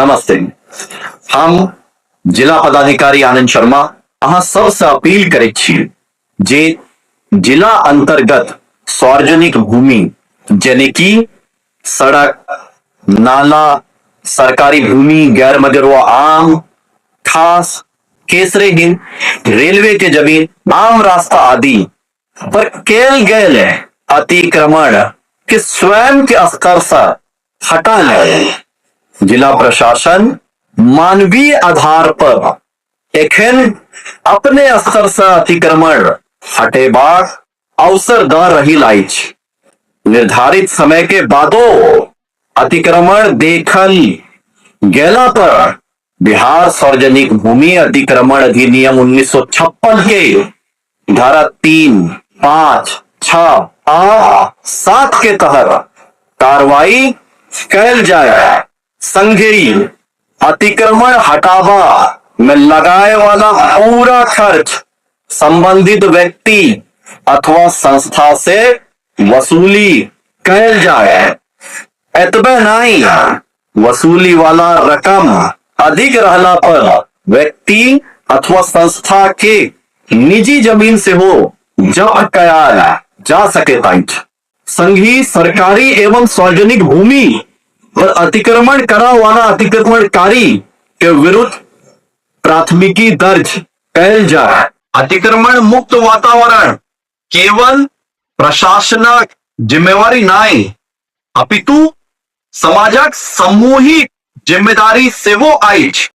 नमस्ते। हम जिला पदाधिकारी आनंद शर्मा अहाँ सबसँ अपील करैत छी जे जिला अंतर्गत सार्वजनिक भूमि यानी कि सड़क, नाला, सरकारी भूमि, गैर मजरुआ आम, खास, केसरे हिंद, रेलवे के जमीन, आम रास्ता आदि पर कैल गेल अतिक्रमण के स्वयं के स्तर से हटा ले। जिला प्रशासन मानवीय आधार पर एखन अपने स्तर से अतिक्रमण हटेबाक अवसर द रही अछि। निर्धारित समय के बादो अतिक्रमण देखल गेला पर बिहार सार्वजनिक भूमि अतिक्रमण अधिनियम 1956 के धारा 3, 5, 6 आ 7 के तहत कार्रवाई कैल जाए। संगहि अतिक्रमण हटावा में लगाए वाला पूरा खर्च संबंधित व्यक्ति अथवा संस्था से वसूली कैल जाए। एतबे नहीं, वसूली वाला रकम अधिक रहला पर व्यक्ति अथवा संस्था के निजी जमीन सेहो जब्त कयल जा सकैत अछि। संगहि सरकारी एवं सार्वजनिक भूमि पर अतिक्रमण करा वाला अतिक्रमणकारी के विरुद्ध प्राथमिकी दर्ज कैल जाए। अतिक्रमण मुक्त वातावरण केवल प्रशासनक जिम्मेवारी नहीं, अपितु समाजक सामूहिक जिम्मेदारी सेहो अछि।